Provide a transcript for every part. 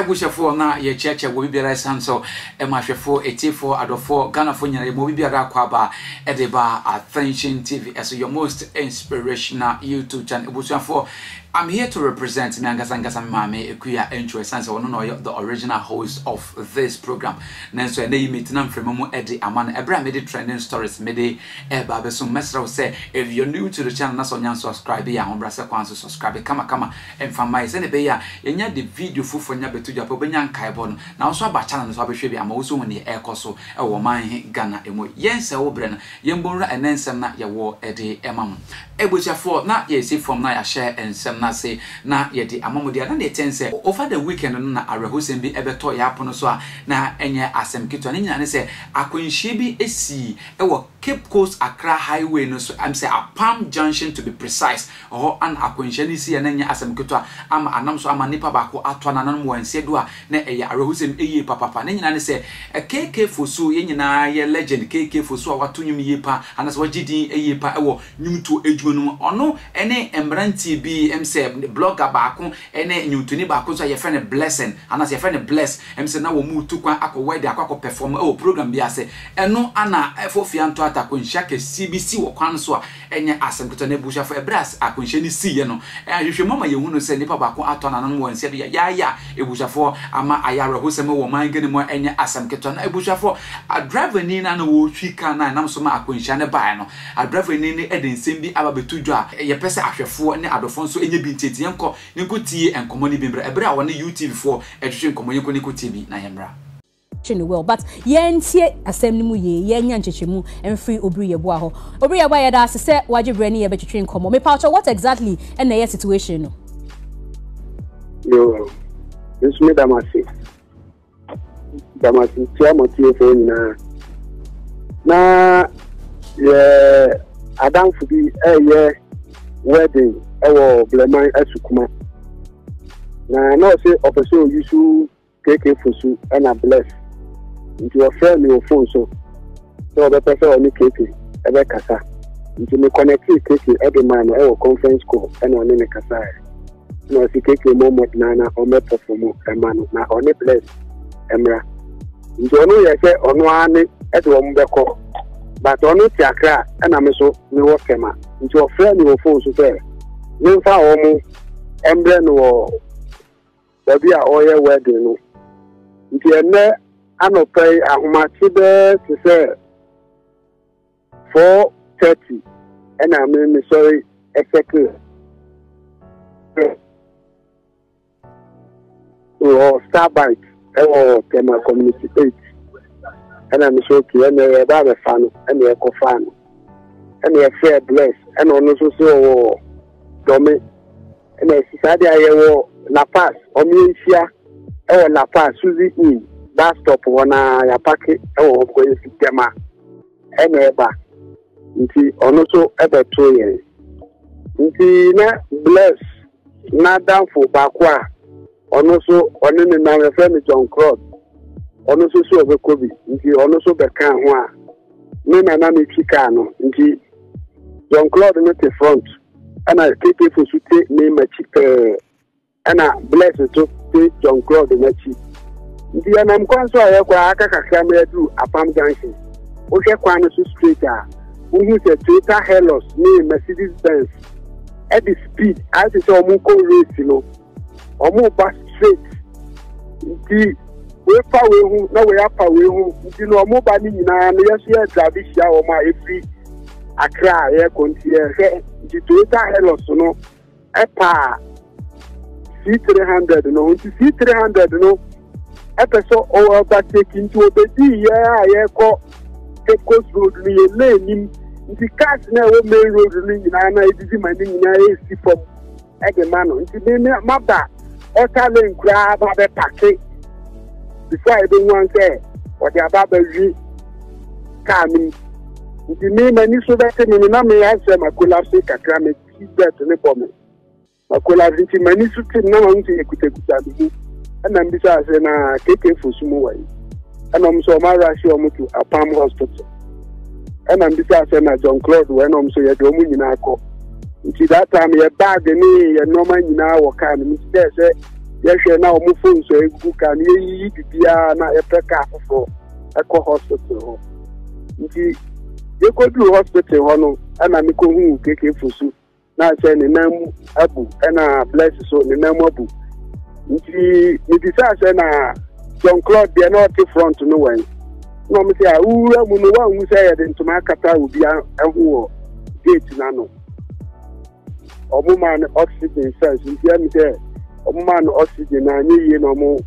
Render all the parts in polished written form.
Abusuafoɔ na yɛkyerɛkyerɛ wɔ bibiara ɛsan so ɛma ahwɛfoɔ, atiefoɔ, adɔfoɔ, Ghanafoɔ nyinaa yɛma obi biara akɔ aba ɛde ba Attention TV ɛso, your most inspirational YouTube channel. Abusuafoɔ, I'm here to represent me ankasa ankasa me maame Ekuya Antwi, ɛsan sɛ ɔno na ɔyɛ the original host of this program. Nanso ɛnɛ yi metena mframa mu ɛde ama no ɛberɛ a mede trending stories mede ɛreba abɛso. Mɛsrɛ wo sɛ if you're new to the channel na sɛ ɔnya subscribe yɛ ahobrɛasɛ kwan so subscribe kamakama ɛmfa mma yɛ sɛdeɛ ɛbɛyɛ a yɛnya de video foforɔ nya bɛto dwa pɛ wobɛnya nkaebɔ no na wo nso aba channel no so abɛhwɛ bi ama wo nso hu deɛ ɛrekɔ so ɛwɔ ɔman he Ghana mu. Yɛnsɛ wo berɛ no, yɛmbɔ nwura ɛnɛ nsɛm na yɛwɔ ɛde ɛma mo. Abusuafoɔ, na yɛsi fam na yɛahyɛ nsɛm no ase na yɛde ama mo deɛ na deɛ ɛtɛn sɛ over the weekend no na awerɛhosɛm bi ɛbɛtɔ yɛn apono so a na ɛnyɛ asɛm ketewa. Ne nyinaa ne sɛ akwanhyia bi sii ɛwɔ Cape Coast Accra highway no so, ɛm sɛ Apam Junction to be precise. Ɛhɔ ana akwanhyia no siiɛ na ɛnyɛ asɛm ketewa ama anam so ama nipa baako atoa nananom wɔ nseɛ do a na ɛyɛ awerɛhosɛm yie papapa. Ne nyinaa ne sɛ KK Fosu, yɛn nyinaa yɛ legend KK Fosu a wato nnwom yie pa anaasɛ wagye din yie pa wɔ nnwomtoɔ adwuma no mu. Ɔno ne mmeranteɛ bi, ɛm sɛ blogger baako ne nnwontoni baako nso a yɛfrɛ no Blessing anaasɛ yɛfrɛ no Bless, ɛm sɛ na wɔn retu kwan akɔ wedding akɔ akɔ perform wɔ program bi ase. Ɛno ana Fofia Ntoata akwanhyia kɛseɛ bi si wɔ kwan no so a ɛnyɛ asɛm ketewa. Na abusuafo, ɛberɛ a akwanhyia no siiɛ no, nhwehwɛmu ama yɛhunu sɛ nnipa baako atɔ n'anom wɔ nsa bi yayaaya a abusuafoɔ ama ayɛ awerɛhosɛm wɔ ɔman Ghana mu a ɛnyɛ asɛm ketewa. Na abusuafoɔ, adrivani no a na ɔretwi kaa no a ɛnam so ma akwanhyia no baeɛ no, adrivani no de nsɛm bi aba abɛto dwa a yɛpɛ sɛ ahwɛfoɔ ne adɔfoɔ nso nyɛ bi nti, enti yɛnkɔ na yɛnkɔtie nkɔmmɔ no bi mmra. Ɛberɛ a wɔne UTV foɔ retwetwe nkɔmmɔ, yɛnkɔ na yɛnkɔtie bi na yɛmmra. Kye no well but yɛntie asɛm no mu yie, yɛnya nkyekyɛmu mfiri Obiri Yeboah hɔ. Obiri Yeboah yɛda ase sɛ wagye berɛ ne yɛ bɛtwetwe nkɔmmɔ. Mepawkyɛw what exactly na ɛyɛ situation no? Yoo, me nso meda mo ase. Da mo ase tia mo atiefoɔ nyinaa. Na yɛ adamfo bi ɛreyɛ wedding ɛwɔ Blɛman Asukuma. Na na ɔse ɔpɛ sɛ ɔyi so KK Fosu na Bless nti ɔfrɛɛ me wɔ phone so sɛ ɔbɛpɛ sɛ ɔne KK ɛbɛkasa nti me connectee KK ɛde maa no ɛwɔ conference call ɛna ɔne no kasaeɛ ɛna ɔse KK mmɔ mmɔdena na ɔmmɛ perform ɛma no na ɔne Bless ɛmmra nti ɔno yɛ sɛ ɔno ara ne ɛde wɔn bɛkɔ but ɔno te Accra ɛna me so mewɔ Tema nti ɔfrɛɛ me wɔ phone so sɛ memfa wɔn ɛmbrɛ no wɔ baabi a ɔreyɛ wedding no. Nti ɛnnɛ anɔpa yi ahomakye bɛyɛ te sɛ 4:30 ɛna me mesɔre ɛsɛkle wɔ Starbite ɛwɔ Tema Community 8 ɛna me sɛ okay ɛna yɛba abɛfa no ɛna yɛkɔfaa no ɛna yɛfrɛ Bless ɛna ɔno nso so ɔwɔ Dɔme Ɛna ɛsi saa deɛ a yɛwɔ La Paz, wɔn yɛnhyia ɛwɔ La Paz, Suzy Inn bus stop hɔ na yɛapake ɛwɔ hɔ because yɛfi Tema ɛna ɛba nti ɔno nso ɛbɛto yɛn. Nti na Bless n'adamfo baako a ɔno nso ɔne ne nam yɛfrɛ no John Claude ɔno nso so ɔbɛkɔ bi nti ɔno nso bɛkaa ho a me na na metwi kaa no nti John Claude no te front ɛna KK Fosu te me m'akyi pɛɛ ɛna Bless nso te John Claude n'akyi nti yɛnam kwan so a yɛkɔ a aka kakra ma yɛaduru Apam Junction wohwɛ kwan no so straight a wohu sɛ Toyota Hilux ne Mercedes Benz ɛde speed ayɛ te sɛ wɔn kɔ race no wɔn ba straight nti wei fa wei ho na wei afa wei ho nti no wɔn ba no nyinaa no yɛso yɛ drive hyia wɔn a efiri Accra a yɛkɔ nti yɛhwɛ nti Toyota Hilux no ɛpaa C300 no nti C300 no ɛpɛ sɛ ɔwɔ overtake nti obedi yɛ a yɛkɔ Cape Coast Road no yɛ lane nim nti cars na ɛwɔ main road no nyinaa na edidi ma ne nyinaa esi fam. de ma no nti me me maba ɔta lane koraa ba bɛ pake before a ebehu an sɛ ɔde aba abɛhwi kaa no mu nti me m'ani so bɛte me no na me asɛ ma collapse kakra me seat belt ne bɔ me ma collapse nti m'ani so te na mahu sɛ yɛkutakuta me mu ɛna mbisa sɛ na keke fo so mu wɔ yi ɛna ɔmo sɛ ɔmo arahye ɔmo to Apam hospital ɛna mbisa sɛ na John Claude wɔ ɛna ɔmo sɛ yɛde ɔmo nyinaa kɔ nti that time yɛ bag ne yɛ nneɛma nyinaa wɔ kaa no mu nti dɛ sɛ Yɛhwɛ na wɔn phones a egugu kaa no yɛyiyi biribiara na yɛpɛ kaa foforɔ ɛkɔ hospital hɔ. Nti yɛkɔduru hospital hɔ no ɛna mekɔhuu KK Fosu na sɛ ne nan mu abu ɛna Bless so ne nan mu abu. Nti mebisaa sɛ na John Claude deɛ na ɔte front no wɛn na wɔn sɛ a wowura mu no woanhu sɛ yɛde ntoma akata obi ho wɔ gate no ano. Wɔn maa no oxygen first nti ɛmi sɛ wɔn maa no oxygen na anyɛ yie na wɔn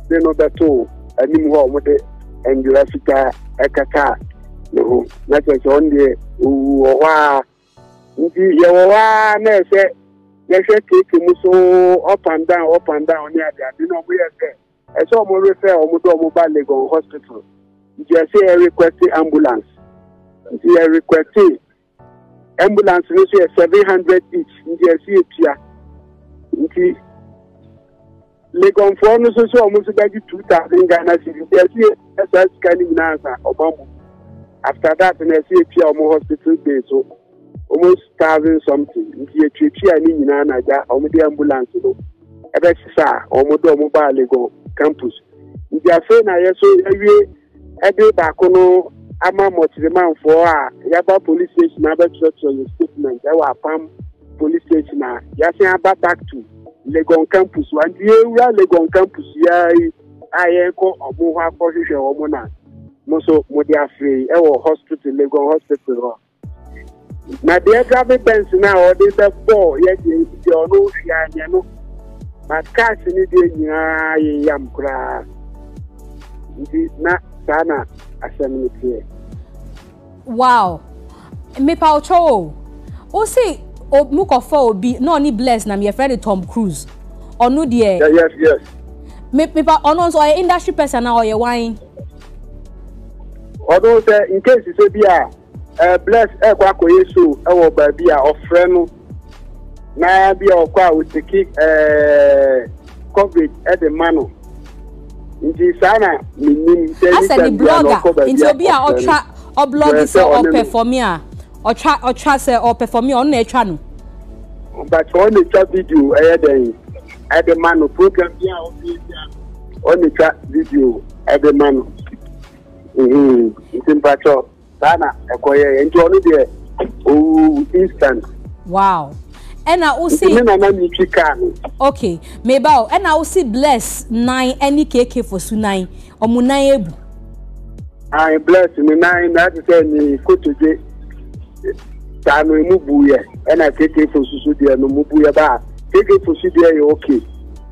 de no bɛto anim hɔ a wɔn de ndwira fitaa ɛkata ne ho na kyerɛ sɛ ɔno deɛ owu wɔ hɔ a nti yɛwɔ hɔ a na ɛsɛ yɛhwɛ keeke mu so up and down up and down ne ade ade na wɔn yɛ sɛ ɛsɛ wɔn refer wɔn de wɔn ba Legon hospital nti ɛsɛ yɛ request ambulance nti yɛ request. Ambulance no nso yɛ 700 each nti ɛsɛ yɛtua nti Legonfoɔ no nso so wɔn nso bɛgye 2000 Ghana cedi nti ɛsɛ yɛtua saa sika no nyinaa ansa ɔma mu after that na ɛsɛ yɛtua wɔn hospital bill so almost thousand something nti yɛtuatua ne nyinaa na agya wɔn de ambulance no ɛbɛsesa a wɔn de wɔn baa Legon campus nti afei na yɛ so yɛwie de baako no ama Mɔkyerɛmanfoɔ a yɛaba police station abɛkyerɛkyerɛ yɛ statement ɛwɔ Apam police station a yɛasan aba back to Legon campus wa nti yɛwura Legon campus yɛa yi a yɛrekɔ ɔmo hɔ akɔhwehwɛ ɔmo na mo nso mode afei ɛwɔ hospital Legon hospital hɔ. Na deɛ driving Benz no a ɔde bɛbɔɔ yɛ deɛ deɛ ɔno hwee anyɛ no but cars no deɛ nyinaa yeyam koraa nti na saa na asɛm no teɛ. Wow mepa wo kyɛw o wo se mu kɔfa obi na ɔne bless nam yɛfrɛ no Tom Cruise ɔno deɛ. Yes yes. Me mepa ɔno nso ɔyɛ industry person na ɔyɛ wan. Ɔno sɛ in case sɛ bi a. Eh, Bless ɛkɔ akɔyɛ show ɛwɔ baabi a ɔfrɛ no na bi a ɔkɔ a ɔteki eh, coverage ɛde ma no nti saa na menim sɛ asɛ ne blogger nti obi a ɔtwa ɔblɔgi sɛ ɔpɛfɔmi a ɔtwa ɔtwa sɛ ɔpɛfɔmi a ɔno na ɛtwa no. But ɔno na ɛtwa video ɛyɛ dɛn ɛde ma no program bi a ɔbɛyɛ bi a ɔno na ɛtwa video ɛde ma no nti mpakyɛw. Saa na ɛkɔyɛeɛ. Nti ɔno deɛ ɔwuu instant. Wow. Ɛna wo se. Nti me nana mi twi car no. Okay, meba o. Ɛna wo se Bless nan ɛne KK Fosu nan, ɔmo nan abu. Ae, Bless ne nan na ɛte sɛ ne kotodwe saa no emu bu yɛ. Ɛna KK Fosu so deɛ no mu bu yɛ ba. KK Fosu deɛ yɛ okay.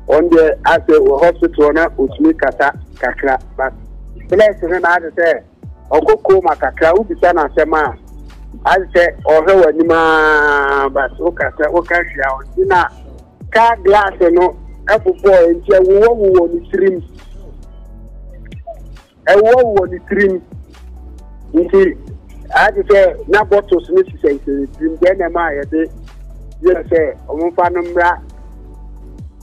Ɔno deɛ asɛ wɔ hospital na otumi kasa kakra but Bless no na ate sɛ. Ɔkɔ coma kakra, wobisa no asɛm a, ayɛ sɛ ɔhwɛ w'anim aa but woka sɛ woka hwee a ɔnte na car glass no ɛbobɔɔ nti ɛwowɔ wowɔ ne tirim. Ɛwowɔ wowɔ ne tirim nti ayɛ te sɛ na bottles no hyehyɛ ne tirim deɛ na ɛma a yɛde yɛ sɛ wɔmfa no mmra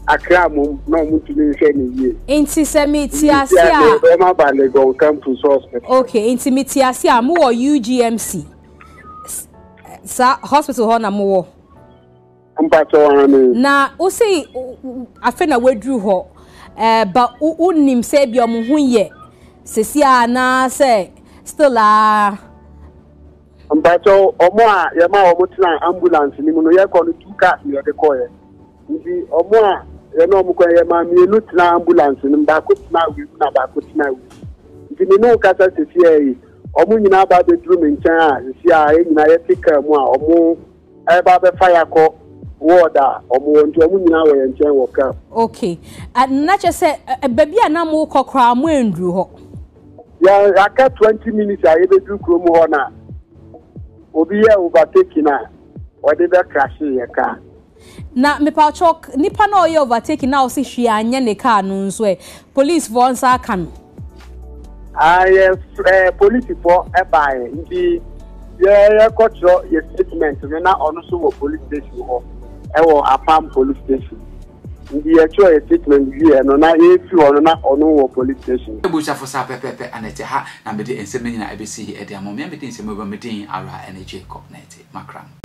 Accra mom na ɔmo ntumi nhwɛ no yie. Nti sɛ me te ase a. Nti ɔmo aba Legon campus hospital. Okay, nti me te ase a mo wɔ UGMC saa hospital hɔ na mo wɔ. Mpakyɛw aane. Na wo se afe na waduru hɔ eh, ba wo nim sɛ ebi ɔmo ho yɛ sesi a anaa sɛ still aa. Mpakyɛw ɔmo a yɛma ɔmo tena ambulance no mu no yɛkɔ no two cars na yɛde kɔɛ. Nti ɔmo a yɛne ɔmo kɔɛ yɛmaa mienu tenaa ambulance no mu, baako tenaa wei mu na baako tenaa wei mu. Nti me ne wo kasa sesiaa yi, ɔmo nyinaa aba abɛduru me nkyɛn a sesiaa yɛn nyinaa yɛte kaa mu a ɔmo ɛreba abɛfa yɛn akɔ ward a ɔmo wɔ nti ɔmo nyinaa wɔ yɛn nkyɛn wɔ kaa mu. Okay, na kyerɛ sɛ baabi a na mokɔ koraa mo anduru hɔ? Yɛ aka 20 minutes a yɛbɛduru kurom hɔ na obi yɛɛ overtaking a ɔde bɛ crashee yɛ kaa. Na mepakyɛw nipa na ɔyɛ overtaking na ɔse hwee anyɛ ne car no nso ɛ? Police foɔ nsa aka no? Ah yɛ eh, police foɔ ɛbaeɛ nti yɛ yɛkɔ kyerɛ yɛ statement no na ɔno nso wɔ police station hɔ ɛwɔ Apam police station nti yɛkyerɛ yɛ statement wieɛ no na yɛfiri hɔ no na ɔno wɔ police station. Abusuafo saa pɛpɛɛpɛ ana ɛte ha na mede nsɛm no nyinaa ɛbɛsi yi ɛde ama mo. Me a mede nsɛm yi ba me din ara ɛne Jacob Nartey Makram.